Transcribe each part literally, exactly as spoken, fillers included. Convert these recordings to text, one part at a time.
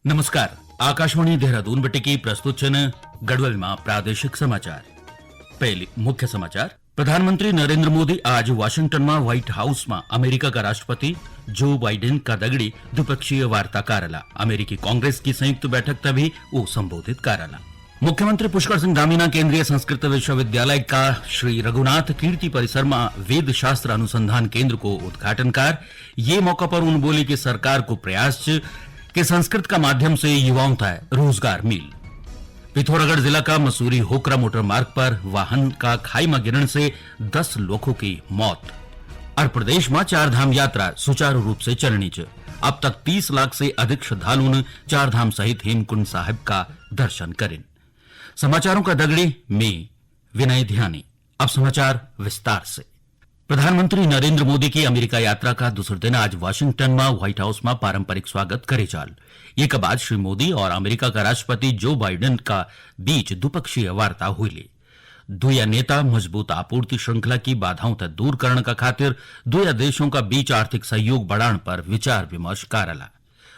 नमस्कार, आकाशवाणी देहरादून बटे की प्रस्तुत छन गढ़वाल मा प्रादेशिक समाचार। पहली मुख्य समाचार, प्रधानमंत्री नरेंद्र मोदी आज वाशिंगटन मा व्हाइट हाउस मा अमेरिका का राष्ट्रपति जो बाइडेन का दगड़ी द्विपक्षीय वार्ता कारला। अमेरिकी कांग्रेस की संयुक्त बैठक ते भी वो संबोधित कारला। मुख्यमंत्री पुष्कर सिंह धामी ना केंद्रीय संस्कृत विश्वविद्यालय का श्री रघुनाथ कीर्ति परिसर मा वेद शास्त्र अनुसंधान केंद्र को उद्घाटन कार। ये मौका पर उन बोली कि सरकार को प्रयास च कि संस्कृत का माध्यम से युवाओं तै रोजगार मिल। पिथौरागढ़ जिला का मसूरी होकरा मोटर मार्ग पर वाहन का खाई में गिरने से दस लोगों की मौत। और प्रदेश में चार धाम यात्रा सुचारू रूप से चलनी च। अब तक तीस लाख से अधिक श्रद्धालुओं ने चार धाम सहित हेमकुंड साहिब का दर्शन करें। समाचारों का दगड़ी में विनय ध्यानी। अब समाचार विस्तार से। प्रधानमंत्री नरेंद्र मोदी की अमेरिका यात्रा का दूसरे दिन आज वाशिंगटन में व्हाइट हाउस में पारंपरिक स्वागत करे जाल। ये के बाद श्री मोदी और अमेरिका का राष्ट्रपति जो बाइडेन का बीच द्विपक्षीय वार्ता हुई। दुया नेता मजबूत आपूर्ति श्रृंखला की बाधाओं तक दूर करने का खातिर दुया देशों का बीच आर्थिक सहयोग बढ़ाने पर विचार विमर्श कारला।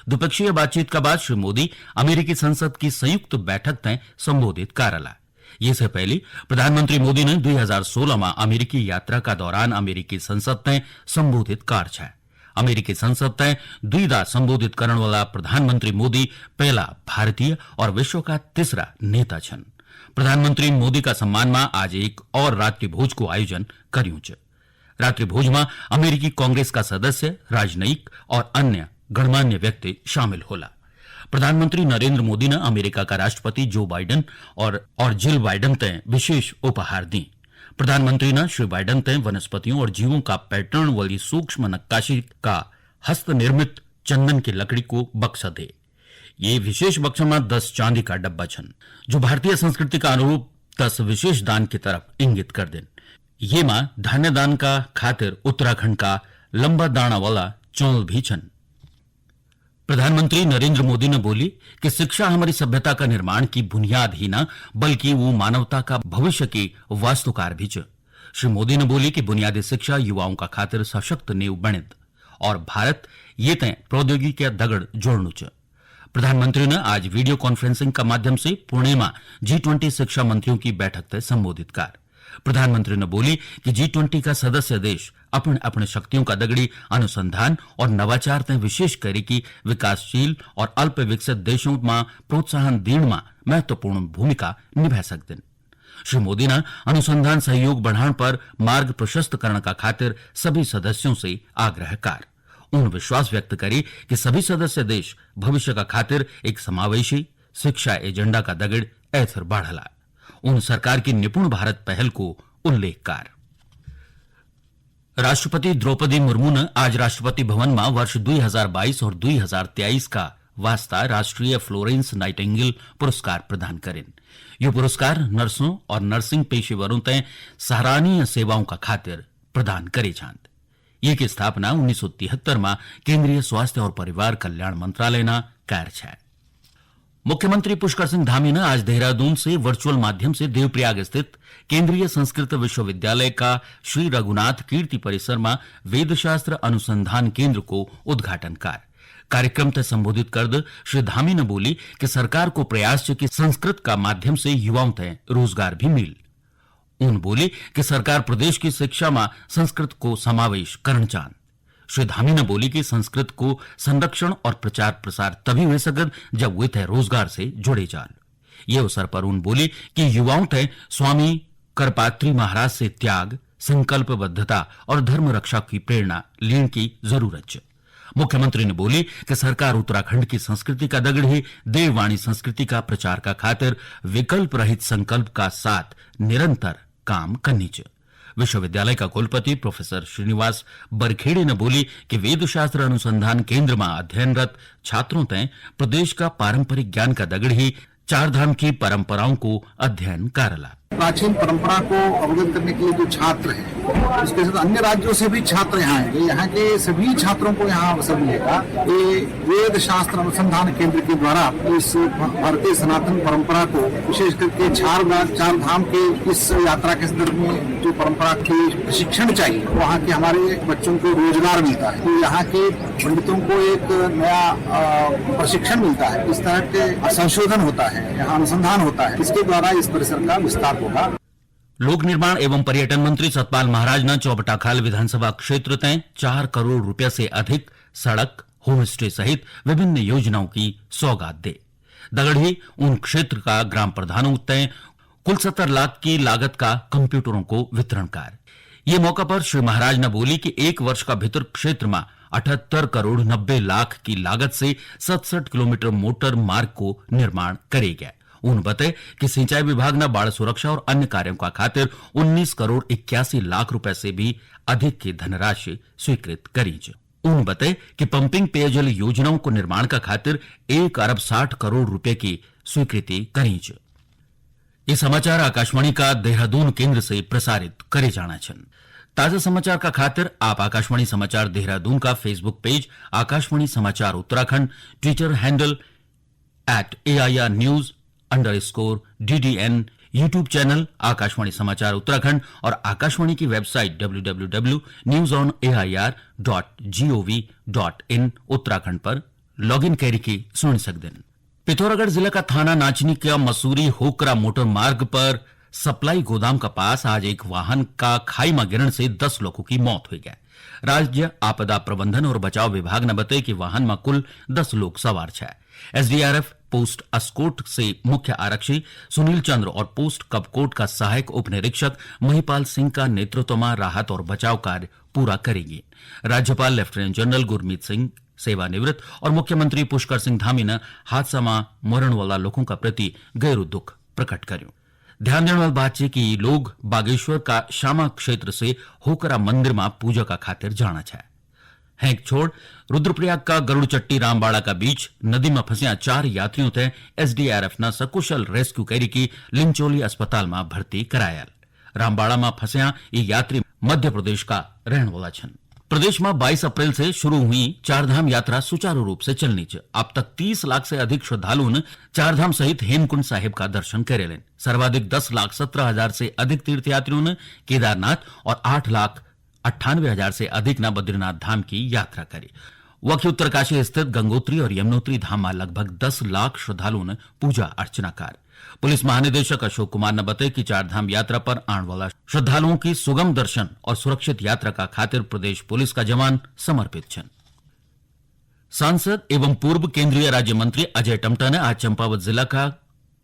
द्विपक्षीय बातचीत का बाद श्री मोदी अमेरिकी संसद की संयुक्त बैठक तय संबोधित कारला। ये से पहले प्रधानमंत्री मोदी ने दो हज़ार सोलह में अमेरिकी यात्रा का दौरान अमेरिकी संसद तय संबोधित कार छा। अमेरिकी संसद तय द्विदा संबोधित करण वाला प्रधानमंत्री मोदी पहला भारतीय और विश्व का तीसरा नेता छन। प्रधानमंत्री मोदी का सम्मान में आज एक और रात्रि भोज को आयोजन करियों च। रात्रि भोज में अमेरिकी कांग्रेस का सदस्य, राजनयिक और अन्य गणमान्य व्यक्ति शामिल होला। प्रधानमंत्री नरेंद्र मोदी ने अमेरिका का राष्ट्रपति जो बाइडेन और, और जिल बाइडेन तय विशेष उपहार दी। प्रधानमंत्री ने श्री बाइडेन तय वनस्पतियों और जीवों का पैटर्न वाली सूक्ष्म नक्काशी का हस्तनिर्मित चंदन की लकड़ी को बक्सा दे। ये विशेष बक्सा में दस चांदी का डब्बा छन, जो भारतीय संस्कृति का अनुरूप दस विशेष दान की तरफ इंगित कर देन। ये मां धान्य दान का खातिर उत्तराखंड का लंबा दाणा वाला चौल भी छन। प्रधानमंत्री नरेंद्र मोदी ने बोली कि शिक्षा हमारी सभ्यता का निर्माण की बुनियाद ही ना, बल्कि वो मानवता का भविष्य की वास्तुकार भी च। श्री मोदी ने बोली कि बुनियादी शिक्षा युवाओं का खातिर सशक्त नींव बणित और भारत ये तय प्रौद्योगिकी का दगड़ जोड़नु च। प्रधानमंत्री ने आज वीडियो कॉन्फ्रेंसिंग का माध्यम से पुणे में जी ट्वेंटी शिक्षा मंत्रियों की बैठक तय संबोधित कर। प्रधानमंत्री ने बोली कि जी ट्वेंटी का सदस्य देश अपने अपने शक्तियों का दगड़ी अनुसंधान और नवाचार तय विशेष करे कि विकासशील और अल्प विकसित देशों में प्रोत्साहन देण में महत्वपूर्ण भूमिका निभा सकते हैं। श्री मोदी ने अनुसंधान सहयोग बढ़ाण पर मार्ग प्रशस्त करण का खातिर सभी सदस्यों से आग्रह कर। उन विश्वास व्यक्त करी कि सभी सदस्य देश भविष्य का खातिर एक समावेशी शिक्षा एजेंडा का दगड़ ऐथर बढ़ला। उन सरकार की निपुण भारत पहल को उल्लेख कर। राष्ट्रपति द्रौपदी मुर्मू ने आज राष्ट्रपति भवन में वर्ष दो हज़ार बाईस और दो हज़ार तेईस का वास्ता राष्ट्रीय फ्लोरेंस नाइटिंगेल पुरस्कार प्रदान करें। यो पुरस्कार नर्सों और नर्सिंग पेशेवरों तय सराहनीय सेवाओं का खातिर प्रदान करे जांद। ये की स्थापना उन्नीस सौ तिहत्तर में केंद्रीय स्वास्थ्य और परिवार कल्याण मंत्रालय ना कार्य है। मुख्यमंत्री पुष्कर सिंह धामी ने आज देहरादून से वर्चुअल माध्यम से देवप्रयाग स्थित केंद्रीय संस्कृत विश्वविद्यालय का श्री रघुनाथ कीर्ति परिसर में वेदशास्त्र अनुसंधान केंद्र को उद्घाटन कर। कार्यक्रम तय संबोधित करद श्री धामी ने बोली कि सरकार को प्रयास च कि संस्कृत का माध्यम से युवाओं तय रोजगार भी मिल। उन बोली कि सरकार प्रदेश की शिक्षा में संस्कृत को समावेश करण चांद। श्री धामी ने बोली कि संस्कृत को संरक्षण और प्रचार प्रसार तभी हुई सकद जब वे तय रोजगार से जुड़े जाल। ये अवसर पर उन बोली कि युवाओं तय स्वामी करपात्री महाराज से त्याग, संकल्पबद्धता और धर्म रक्षा की प्रेरणा लेण की जरूरत च। मुख्यमंत्री ने बोली कि सरकार उत्तराखंड की संस्कृति का दगड़ ही देववाणी संस्कृति का प्रचार का खातिर विकल्प रहित संकल्प का साथ निरंतर काम करनी च। विश्वविद्यालय का कुलपति प्रोफेसर श्रीनिवास बरखेड़े ने बोली कि वेदशास्त्र अनुसंधान केंद्र में अध्ययनरत छात्रों तय प्रदेश का पारंपरिक ज्ञान का दगड़ ही चार धाम की परंपराओं को अध्ययन कारला। प्राचीन परंपरा को अवगत करने के लिए जो छात्र हैं, उसके साथ अन्य राज्यों से भी छात्र यहाँ आएंगे। यहाँ के सभी छात्रों को यहाँ अवसर मिलेगा। ये वेद शास्त्र अनुसंधान केंद्र के द्वारा इस भारतीय सनातन परंपरा को, विशेष करके चार धा-, चार धाम के इस यात्रा के संदर्भ में जो परंपरा की शिक्षण चाहिए, वहाँ के हमारे बच्चों को रोजगार मिलता है, तो यहाँ के पंडितों को एक नया, अ, प्रशिक्षण मिलता है। इस तरह के संशोधन होता है, यहाँ अनुसंधान होता है, इसके द्वारा इस परिसर का विस्तार होगा। लोक निर्माण एवं पर्यटन मंत्री सतपाल महाराज ने चौबटाखाल विधानसभा क्षेत्र तय चार करोड़ रुपया से अधिक सड़क, होमस्टे सहित विभिन्न योजनाओं की सौगात दे। दगड़ ही उन क्षेत्र का ग्राम प्रधानों तय कुल सत्तर लाख की लागत का कंप्यूटरों को वितरण कर। ये मौका पर श्री महाराज ने बोली कि एक वर्ष का भीतर क्षेत्र में अठहत्तर करोड़ नब्बे लाख की लागत से सतसठ किलोमीटर मोटर मार्ग को निर्माण करे गया। उन बताए कि सिंचाई विभाग ने बाढ़ सुरक्षा और अन्य कार्यों का खातिर उन्नीस करोड़ इक्यासी लाख रुपए से भी अधिक की धनराशि स्वीकृत करी च। उन बताए कि पंपिंग पेयजल योजनाओं को निर्माण का खातिर एक अरब साठ करोड़ रुपए की स्वीकृति करी च। ये समाचार आकाशवाणी का देहरादून केंद्र से प्रसारित करे जाना छन। ताजा समाचार का खातिर आप आकाशवाणी समाचार देहरादून का Facebook पेज आकाशवाणी समाचार Uttarakhand, Twitter handle at A I R news underscore D D N, YouTube channel Akashvani समाचार उत्तराखंड और आकाशवाणी की website W W W news on A I R dot G O V dot in Uttarakhand पर लॉग इन करके सुन सकते हैं। पिथौरागढ़ जिला का थाना नाचनी का मसूरी होकरा मोटर मार्ग पर सप्लाई गोदाम का पास आज एक वाहन का खाई में गिरने से दस लोगों की मौत हुई है। राज्य आपदा प्रबंधन और बचाव विभाग ने बताया कि वाहन में कुल दस लोग सवार छे। S D R F post Askot से मुख्य आरक्षी सुनील चंद्र और पोस्ट कपकोट का सहायक उपनिरीक्षक महिपाल सिंह का नेतृत्व में राहत और बचाव कार्य पूरा करेगी। राज्यपाल लेफ्टिनेंट जनरल गुरमीत सिंह सेवानिवृत्त और मुख्यमंत्री पुष्कर सिंह धामी ने हादसा में मरण वाला लोगों का प्रति गहरो दुख प्रकट करियो। ध्यान देने वाली बात है कि लोग बागेश्वर का श्यामा क्षेत्र से होकरा मंदिर में पूजा का खातिर जाना चाहे। हैंक छोड़ रुद्रप्रयाग का गरुड़ चट्टी रामबाड़ा का बीच नदी में फंसिया चार यात्रियों थे S D R F ना सकुशल रेस्क्यू करी की लिंचोली अस्पताल में भर्ती कराया। रामबाड़ा में फंसिया ये यात्री मध्य प्रदेश का रहने वाला छन। प्रदेश में बाईस अप्रैल से शुरू हुई चारधाम यात्रा सुचारू रूप से चलनी च। अब तक तीस लाख से अधिक श्रद्धालुओं ने चारधाम सहित हेमकुंड साहिब का दर्शन करे लेन। सर्वाधिक दस लाख सत्रह हजार से अधिक तीर्थयात्रियों ने केदारनाथ और आठ लाख अट्ठानवे हजार से अधिक ने बद्रीनाथ धाम की यात्रा करी। वक्य उत्तरकाशी स्थित गंगोत्री और यमुनोत्री धाम में लगभग दस लाख श्रद्धालुओं ने पूजा अर्चना कर। पुलिस महानिदेशक अशोक कुमार ने बताया कि चारधाम यात्रा पर आने वाला श्रद्धालुओं की सुगम दर्शन और सुरक्षित यात्रा का खातिर प्रदेश पुलिस का जवान समर्पित छन। सांसद एवं पूर्व केंद्रीय राज्य मंत्री अजय टमटा ने आज चंपावत जिला का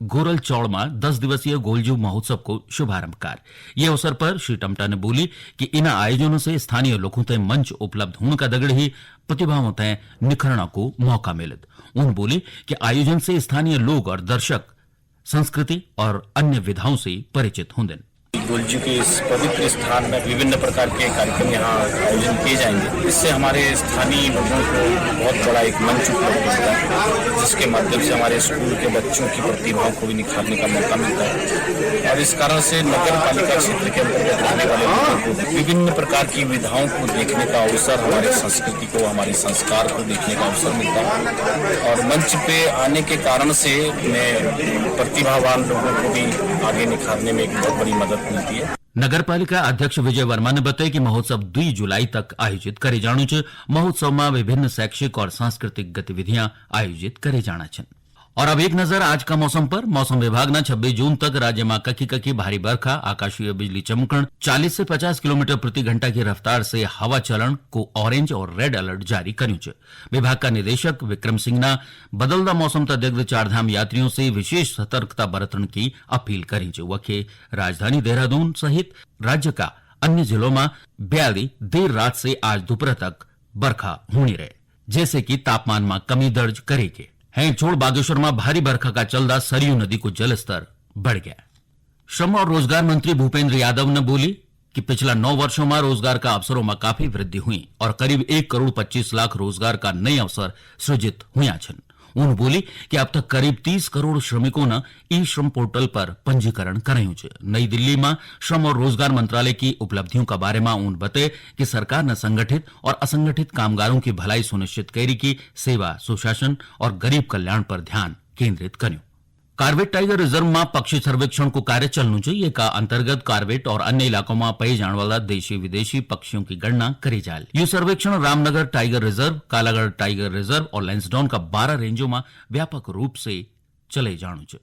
गोरल चौड़ में दस दिवसीय गोलजू महोत्सव को शुभारंभ कर। ये अवसर पर श्री टमटा ने बोली कि इन आयोजनों से स्थानीय लोगों तय मंच उपलब्ध होने का दगड़ ही प्रतिभाओं तय निखरना को मौका मिलत। उन बोली कि आयोजन से स्थानीय लोग और दर्शक संस्कृति और अन्य विधाओं से परिचित होंदन। गोलजू के इस पवित्र स्थान में विभिन्न प्रकार के कार्यक्रम यहाँ आयोजन किए जाएंगे। इससे हमारे स्थानीय लोगों को बहुत बड़ा एक मंच उपलब्ध होता है, जिसके माध्यम से हमारे स्कूल के बच्चों की प्रतिभाओं को भी निखारने का मौका मिलता है और इस कारण से नगर पालिका क्षेत्र के अंतर्गत रहने वाले लोगों को विभिन्न प्रकार की विधाओं को देखने का अवसर, हमारी संस्कृति को, हमारे संस्कार को देखने का अवसर मिलता है और मंच पे आने के कारण से मैं प्रतिभावान लोगों को भी आगे निखारने में एक बहुत बड़ी मदद मिलती है। नगर पालिका अध्यक्ष विजय वर्मा ने बताया कि महोत्सव दुई जुलाई तक आयोजित करे जाणु च। महोत्सव में विभिन्न शैक्षिक और सांस्कृतिक गतिविधियां आयोजित करे जाणा छन। और अब एक नजर आज का मौसम पर। मौसम विभाग ने छब्बीस जून तक राज्य में कखी कखी भारी बरखा, आकाशीय बिजली चमकण, चालीस से पचास किलोमीटर प्रति घंटा की रफ्तार से हवा चलण को ऑरेंज और रेड अलर्ट जारी करियों च। विभाग का निदेशक विक्रम सिंह ने बदलदा मौसम तक देखते चारधाम यात्रियों से विशेष सतर्कता बरतण की अपील करी च। वखे राजधानी देहरादून सहित राज्य का अन्य जिलों में ब्याली देर रात से आज दोपहर तक बरखा होनी रहे, जैसे कि तापमान में कमी दर्ज करेगी। हैं छोड़ बागेश्वर में भारी बरखा का चलदा सरयू नदी को जलस्तर बढ़ गया। श्रम और रोजगार मंत्री भूपेंद्र यादव ने बोली कि पिछला नौ वर्षों में रोजगार का अवसरों में काफी वृद्धि हुई और करीब एक करोड़ पच्चीस लाख रोजगार का नए अवसर सृजित हुआ छन। उन बोली कि अब तक करीब तीस करोड़ श्रमिकों ने ई श्रम पोर्टल पर पंजीकरण करायूं च। नई दिल्ली में श्रम और रोजगार मंत्रालय की उपलब्धियों का बारे में उन बते कि सरकार ने संगठित और असंगठित कामगारों की भलाई सुनिश्चित करी की सेवा, सुशासन और गरीब कल्याण पर ध्यान केंद्रित करियों। कार्बेट टाइगर रिजर्व में पक्षी सर्वेक्षण को कार्य चलनु च। ये का अंतर्गत कार्बेट और अन्य इलाकों में पाए जाने वाला देशी विदेशी पक्षियों की गणना करी जाल। यू सर्वेक्षण Ramnagar tiger reserve, Kalagarh tiger reserve और लैंसडॉन का बारह रेंजों में व्यापक रूप से चले जाणु च।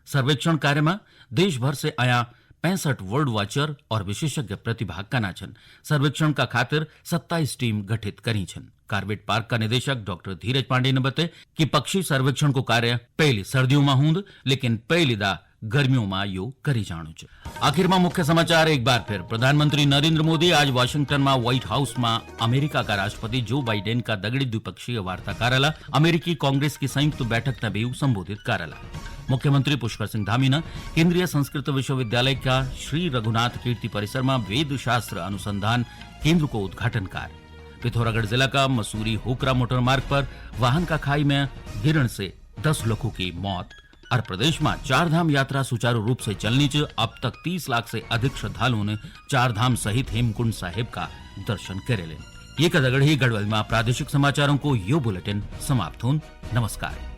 सर्वेक्षण कार्य में देश भर से आया पैंसठ बर्ड वॉचर और विशेषज्ञ प्रतिभाग कना छन। सर्वेक्षण का खातिर सत्ताईस टीम गठित करी छन। कार्बेट पार्क का निदेशक डॉक्टर धीरज पांडे ने बताया कि पक्षी सर्वेक्षण को कार्य पहली सर्दियों में होंद, लेकिन पहली दा गर्मियों में यो करी जाणु च। आखिर में मुख्य समाचार एक बार फिर। प्रधानमंत्री नरेंद्र मोदी आज वाशिंगटन में व्हाइट हाउस में अमेरिका का राष्ट्रपति जो बाइडेन का दगड़ी द्विपक्षीय वार्ता कारला। अमेरिकी कांग्रेस की संयुक्त बैठक ने भी संबोधित कारला। मुख्यमंत्री पुष्कर सिंह धामी ने केंद्रीय संस्कृत विश्वविद्यालय का श्री रघुनाथ कीर्ति परिसर में वेद शास्त्र अनुसंधान केंद्र को उद्घाटन कार। पिथौरागढ़ जिला का मसूरी होकरा मोटर मार्ग पर वाहन का खाई में गिरण से दस लोगों की मौत। और प्रदेश में चार धाम यात्रा सुचारू रूप से चलनी च। अब तक तीस लाख से अधिक श्रद्धालुओं ने चार धाम सहित हेमकुंड साहिब का दर्शन करे ले। ये कदगढ़ ही गढ़वाल में प्रादेशिक समाचारों को यो बुलेटिन समाप्त होन। नमस्कार।